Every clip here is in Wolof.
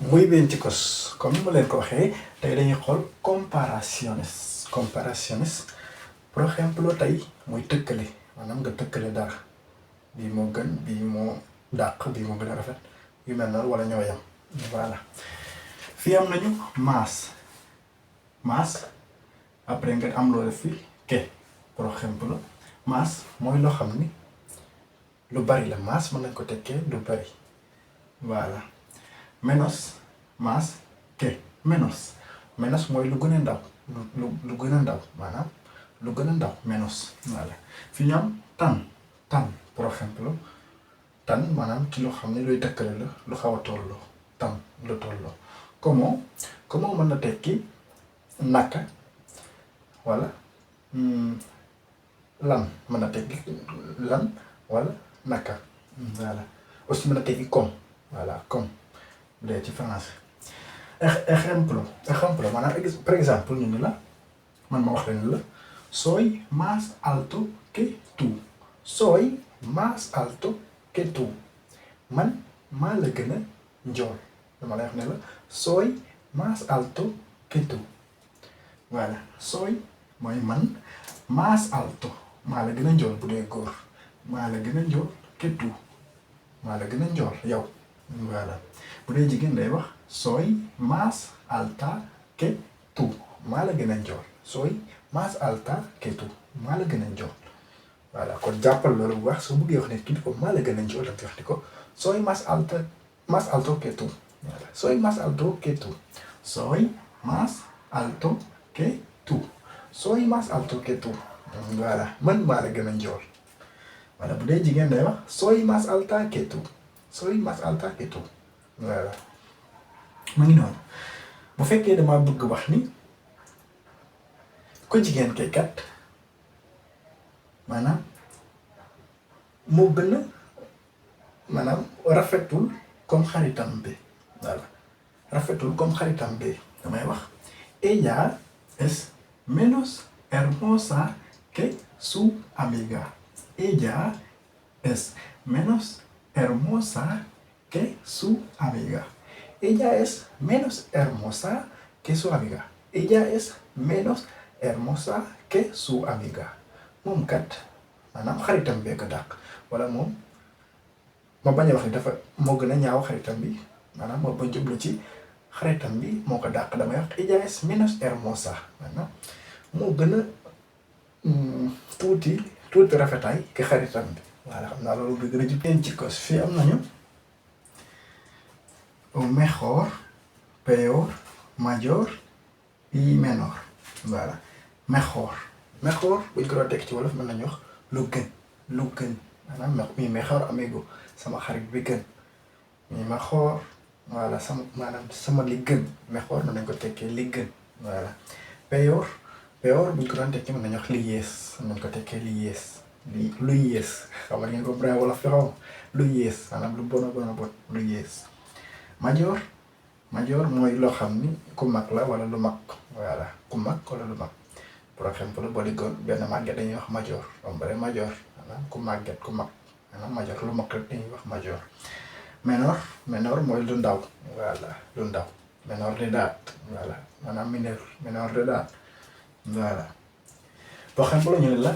Muy bien chicos, comme ni ma leen ko waxee tey dañuy xool comparaciones por ejemplo tey muy tëkkale maanaam nga tëkkale dara bii moo gën bii moo dàq bii moo gën a rafet yu mel noonu wala ñoo yam voilà. fii am nañu más après nga am loo def fii que por ejemplo más mooy loo xam ni lu bari la más mën nañ ko tekkee lu bari voilà. menos más que menos mooy lu gën a ndaw lu gën a ndaw maanaam lu gën a ndaw menos voilà. fi ñu am tan por ejemplo tan maanaam ci loo xam ne luy tëkkale la lu xaw a tolloo tan lu tolloo como mën na tekki naka wala lan mën na tekki lan wala naka voilà. aussi mën na tekki comme voilà comme bu dee ci français. ejemplo maanaam par exemple ñu ni la man ma wax leen la soy más alto que tú soy más alto que tú man maa la gën a njool dama lay wax ne la soy más alto que tú voilà. soy mooy man más alto maa la gën a njool bu dee góor maa la gën a njool que tú maa la gën a njool yow voilà. bu dee jigéen day wax soy más alta que tú maa la gën a njool soy más alta que tú maa la gën a njool voilà. kon jàppal loolu bu baax soo bëggee wax ne kii ko maa la gën a njool da nga wax ni ko soy más alto que tú voilà. soy más alto que tú soy más alto que tú soy más alto que tú voilà. man maa la gën a njool voilà. bu dee jigéen day wax soy más alta que tú soy más alta que tú voilà. ma ngi noonu bu fekkee dama bëgg wax ni ko jigéen kay kat maanaam moo gën a maanaam rafetul comme xaritam bi voilà. rafetul comme xaritam bi damay wax ella es menos hermosa que su amiga ella es menos hermosa que su amiga ella es menos hermosa que su amiga ella es menos hermosa que su amiga moom kat maanaam xaritam bee ko dàq wala moom ma bañ a wax ni dafa moo gën a ñaaw xaritam bi maanaam moo bañ jublu ci xaritam bi moo ko dàq damay wax ella es menos hermosa maanaam moo gën a tuuti rafetaay ke xaritam bi voilà. xam naa loolu bi gën a jub teen chicos fii am nañu mejor, peor, mayor y menor voilà. mejor buñ ko doon teg ci wolof mën nañu wax lu gën maanaam mi mejor amigo sama xarit bi gën mi mejor voilà sama li gën mejor mën nañ ko tekkee li gën voilà. peor buñ ko doon tekki mën nañu wax li yées mën nañ ko tekkee li yées lu yées xam nga ngeen ko bré wolof fi xaw lu yées maanaam lu bon lu yées. mayor mooy loo xam ni ku mag la wala lu mag voilà. ku mag wala lu mag par exemple boo déggoon benn màgget dañuy wax mayor hombre mayor maanaam ku màgget ku mag maanaam mayor lu mag rek dañuy wax mayor. menor mooy lu ndaw voilà lu ndaw menor de edad voilà maanaam menor de edad voilà. por ejemplo ñu ne la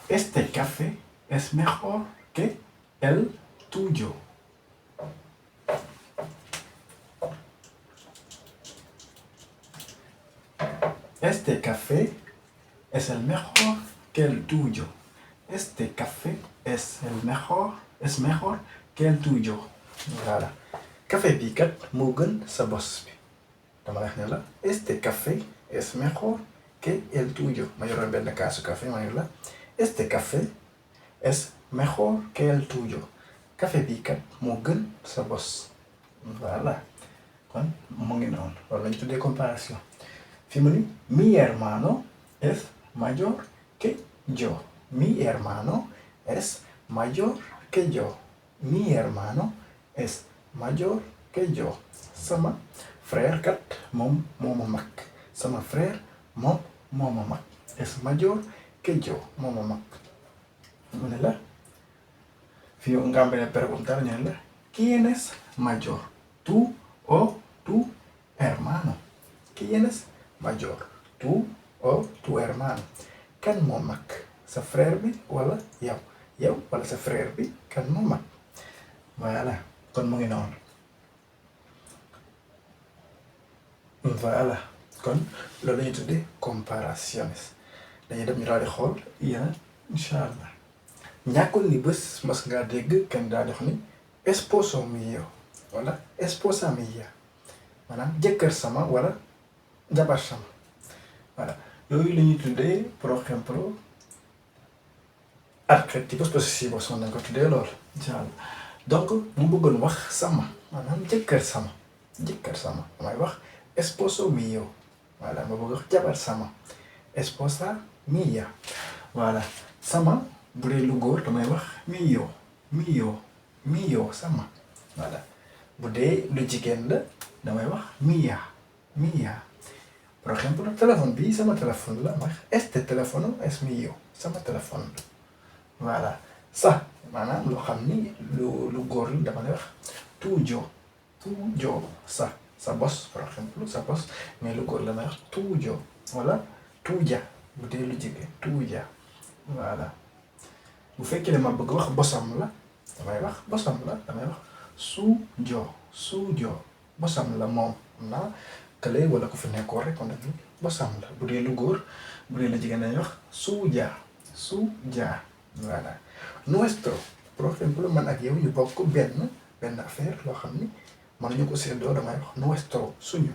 este café es mejor que el tuyo este café es el mejor que el tuyo este café es mejor que el tuyo voilà. café bii kat moo gën sa bos bi dama wax ne la este café es mejor que el tuyo ma yoroon benn kaasu café ma ne la este café es mejor que el tuyo café bii kat moo gën sa bos voilà. kon mu ngi noonu loolu lañu tuddee comparaison. fi mu ni mi hermano es mayor que yo mi hermano es mayor que yo mi hermano es mayor que yo sama frère kat moom moo ma mag sama frère moom moo ma mag es mayor que yo moo ma mag mu ne la fii nga am benn preguntar ñu ne la ¿quién es mayor tú o sa frère bi wala yow wala sa frère bi kan moo mag voilà kon mu ngi noonu voilà kon loolu la ñuy tuddee comparaciones dañuy dem ñu daal di xool yéen incha allah ñàkkul ni bés mas ngaa dégg kenn daal di wax ni esposo mio wala esposa mia maanaam jëkkër sama wala jabar sama voilà yooyu la ñuy tuddee por ejemplo adjetivos posesivos mën nañ ko tuddee loolu incha allah donc mu bëggoon wax sama maanaam jëkkër sama damay wax esposo mio voilà ma bëgg wax jabar sama esposa mia voilà sama bu dee lu góor damay wax mio sama voilà bu dee lu jigéen la damay wax mia por ejemplo téléphone bi sama téléphone la ma wax este teléfono es mio sama téléphone la voilà ça maanaam loo xam ni lu góor la dama lay wax tuyo sa bos par exemple sa bos mais lu góor la may wax tuyo wala tuya bu dee lu jigéen tuya voilà bu fekkee ne ma bëgg wax bosam la damay wax bosam la damay wax suyo bosam la moom na kële wala ku fi nekkoon rek on dit bosam la bu dee lu góor bu dee lu jigéen dañuy wax suya voilà nuestro par exemple man ak yow ñu bokk benn affaire loo xam ni man ñu ko seddoo damay wax nuestro suñu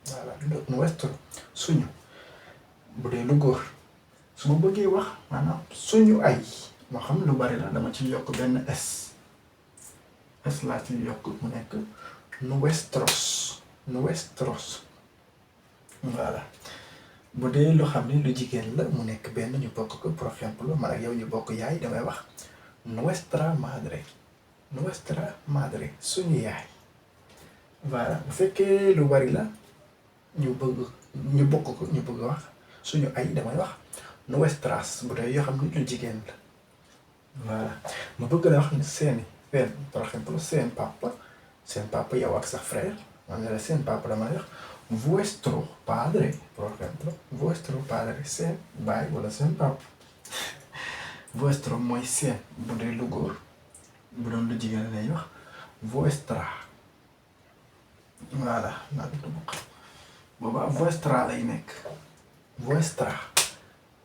voilà nuestro suñu bu dee lu góor su ma bëggee wax maanaam suñu ay moo xam lu bari la dama ci yokk benn s laa ci yokk mu nekk nuestros voilà bu dee loo xam ni lu jigéen la mu nekk benn ñu bokk ko par exemple man ak yow ñu bokk yaay damay wax nuestra madre suñu yaay voilà bu fekkee lu bari la ñu bokk ko ñu bëgg wax suñu ay damay wax nuestras bu dee yoo xam ni lu jigéen la voilà ma bëgg la wax ni seeni par exemple seen papa yow ak sa frère man ne la seen papa damay wax vuestro padre por ejemplo vuestro padre seen baay wala seen papa vuestro mooy seen bu dee lu góor bu doon lu jigéen lay wax vuestra voilà naa ko dugg boobaa vuestra lay nekk vuestra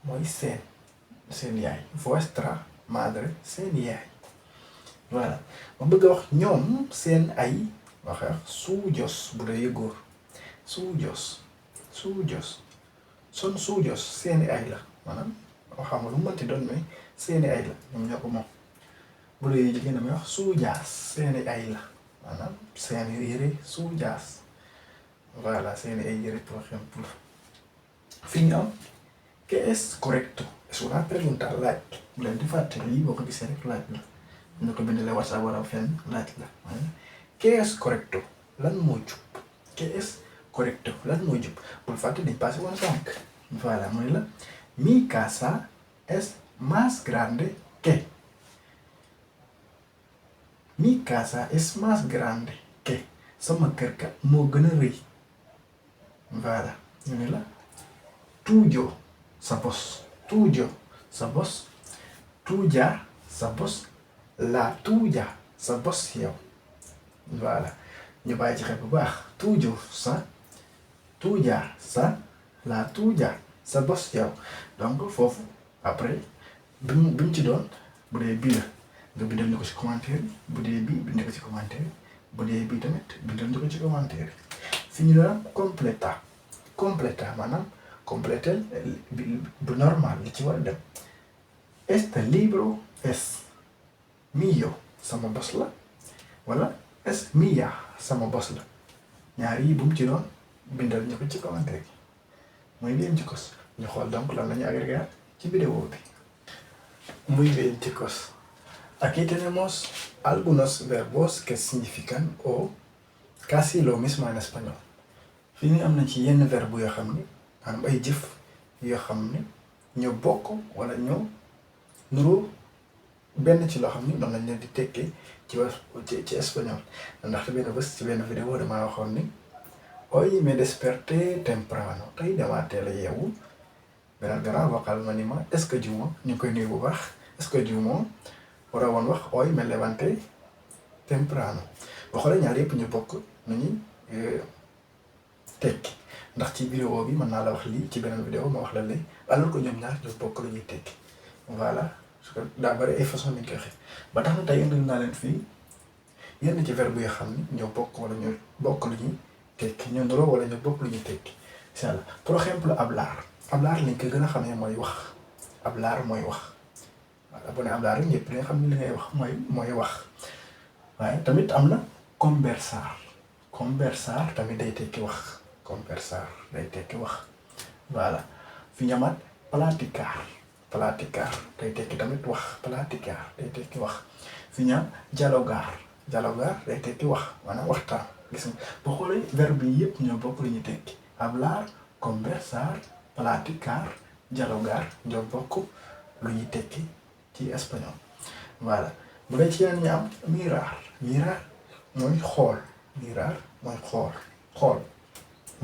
mooy seen yaay vuestra madre seen yaay voilà ma bëgg a wax ñoom seen ay waxe suyos bu dee góor suyos son suyos seeni ay la maanaam xam nga lu mu mënti doon mais seeni ay la ñoom ñoo ko moom bu dee jigéen damay wax suyas seeni ay la maanaam seeni yére suyas voilà seeni ay yére por ejemplo fi ñu am ¿qué es correcto? Es una pregunta laaj bu leen di fàtte lii boo ko gisee rek laaj la ñu ko bindalee WhatsApp wala fenn laaj la ¿qué es correcto? lan moo jub ¿qué es correcto? lan moo jub bul fàtte dañ passé woon sànq voilà mooy la mi casa es más grande que mi casa es más grande que sama kër ka moo gën a rëy voilà ñu ne la tuyo sa bos tuya sa bos la tuya sa bos yow voilà ñu bàyyi ci xel bu baax tuyo la tuya sa bos yow donc foofu après bi mu ci doon bu dee bii la nga bindal ñu ko ci commentaire bu dee bii bind ko ci commentaire bu dee bii tamit bindal ñu ko ci commentaire fi ñu doon completa maanaam compléter bu normal li ci war a dem este libro es mío sama bos la wala es mía sama bos la ñaar yi bu mu ci doon bindal ñu ko ci commentaire yi muy bien chicos ñu xool donc lan la ñu agregar ci vidéo bi. Muy bien chicos, aquí tenemos algunos verbos que significan o casi lo mismo en español. fii nii am na ci yenn verbe yoo xam ni maanaam ay jëf yoo xam ni ñoo bokk wala ñoo nuroo benn ci loo xam ni noonu lañ leen di tekkee ci espagnol ndaxte benn bés ci benn vidéo damaa waxoon ni hoy me desperté temprano tey damaa teel a yeewu beneen grand vocal ma ni ma est-ce que diw moom ñu ngi koy nuyu bu baax est-ce que diw moom war a woon wax hoy me levanté temprano boo xoolee ñaar yëpp ñu bokk nu ñuy tekki ndax ci vidéo bi mën naa la wax lii ci beneen vidéo ma wax la lii alors que ñoom ñaar ñu bokk lu ñuy tekki voilà parce que daa bëri ay façon ni ñu koy waxee ba tax na tey indil naa leen fii yenn ci verbe yoo xam ni ñoo bokk wala ñoo bokk lu ñuy tekki ñoo ndoroo wala ñoo bokk lu ñuy tekki incha allah por ejemplo hablar liñ ko gën a xamee mooy wax hablar mooy wax voilà bu ne hablar rek ñëpp dañ xam ne li ngay wax mooy wax waaye tamit am na conversar tamit day tekki wax conversar day tekki wax voilà fi ñamaat platicar day tekki tamit wax platicar day tekki wax fi ñaam dialogar day tekki wax maanaam waxtaan gis nga boo xoolee verbe yi yëpp ñoo bokk lu ñu tekki hablar conversar platicar dialogar ñoo bokk lu ñuy tekki ci espagnol voilà bu dee ci yeneen ñi am mirar mooy xool xool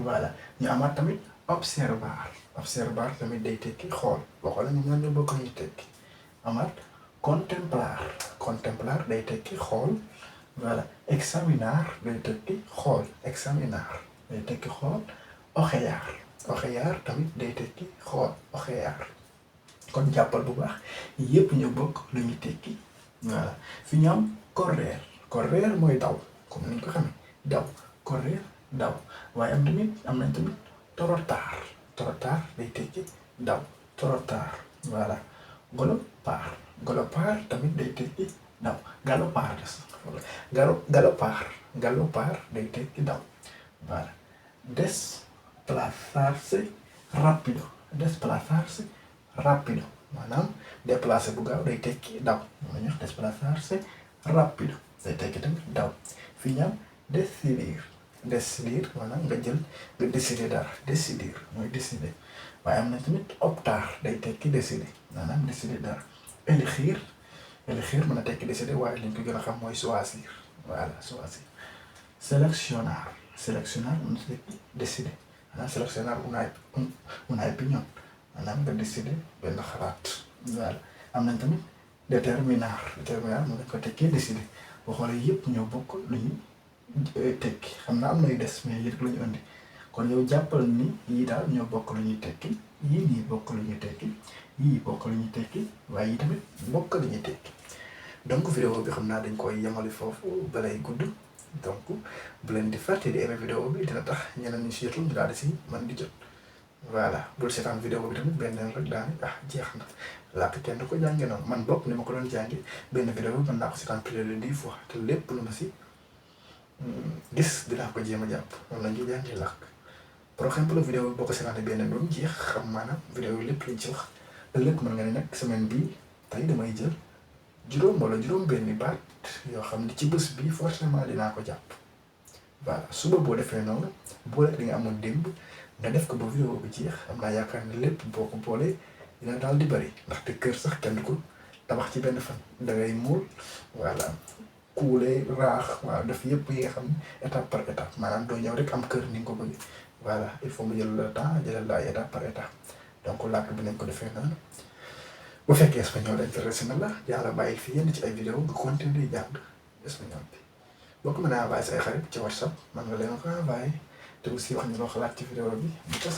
voilà ñu amaat tamit observar tamit day tekki xool boo xoolee ñu ñoo bokk lu ñuy tekki amaat contemplar day tekki xool voilà examinar day tekki xool ojear tamit day tekki xool ojear kon jàppal bu baax yépp ñu bokk lu ñu tekki voilà fi ñu am correr mooy daw comme ni ñu ko xamee daw correr daw waaye am nañ tamit trotar day tekki daw trotar voilà galopar tamit day tekki daw galopar day tekki daw voilà desplazarse rápido maanaam déplacé bu gaaw day tekki daw moom la ñuy wax desplazarse rápido day tekki tamit daw fii ñaam decidir maanaam nga décider dara décidir mooy décider waaye am na tamit optar day tekki décider maanaam décider dara élire mën a tekki décider waaye li ñu ko gën a xam mooy choisir voilà choisir séleccionar mën a tekki décider maanaam séleccionar una opinión maanaam nga décider benn xalaat voilà am nañ tamit déterminar mën nañ ko tekkee décider boo xoolee yëpp ñoo bokk lu ñu tekki xam naa am nay des mais yëpp la ñu indi kon yow jàppal ni yii daal ñoo bokk lu ñuy tekki yii nii bokk lu ñuy tekki yii bokk lu ñuy tekki waaye yii tamit bokk lu ñuy tekki donc vidéo bi xam naa dañ koy yemale foofu balay gudd donc bu leen di fàtte di aimer vidéo bi dina tax ñeneen ñi si jotul ñu daal di si mën di jot voilà bul seetaan vidéo bi tamit benn rek daani jeex na làkk kenn du ko jànge noonu man bopp ni ma ko doon jànge benn vidéo bi mën naa ko seetaan plus de 10 fois te lépp lu ma si gis dinaa ko jéem a jàpp moom la ñuy jàngee làkk par exemple vidéo bi boo ko seetaanee benn doon jeex xam maanaam vidéo yi lépp luñ ci wax ëllëg mën nga ne nag semaine bii tey damay jël juróom wala juróom benni baat yoo xam ne ci bés bi forcément dinaa ko jàpp voilà suba boo defee noonu boole li nga amoon démb nga def ko ba vidéo bi jeex am naa yaakaar ne lépp boo ko boolee dina daal di bëri ndaxte kër sax kenn du ko tabax ci benn fan da ngay muul voilà kuule raax waaw def yëpp yi nga xam ne étape par étape maanaam doo ñëw rek am kër ni nga ko bëgg voilà il faut mu jël le temps jëlal la ay étape par étape donc làkk bi nañ ko defee noonu bu fekkee espagnol intéressé na la yàlla bàyyi fi yenn ci ay vidéo nga continuer jàng espagnol bi boo ko mën a envoyé say xarit ci WhatsApp man nga leen ko envoyé te aussi wax ñu loo xalaat ci vidéo bi bu tas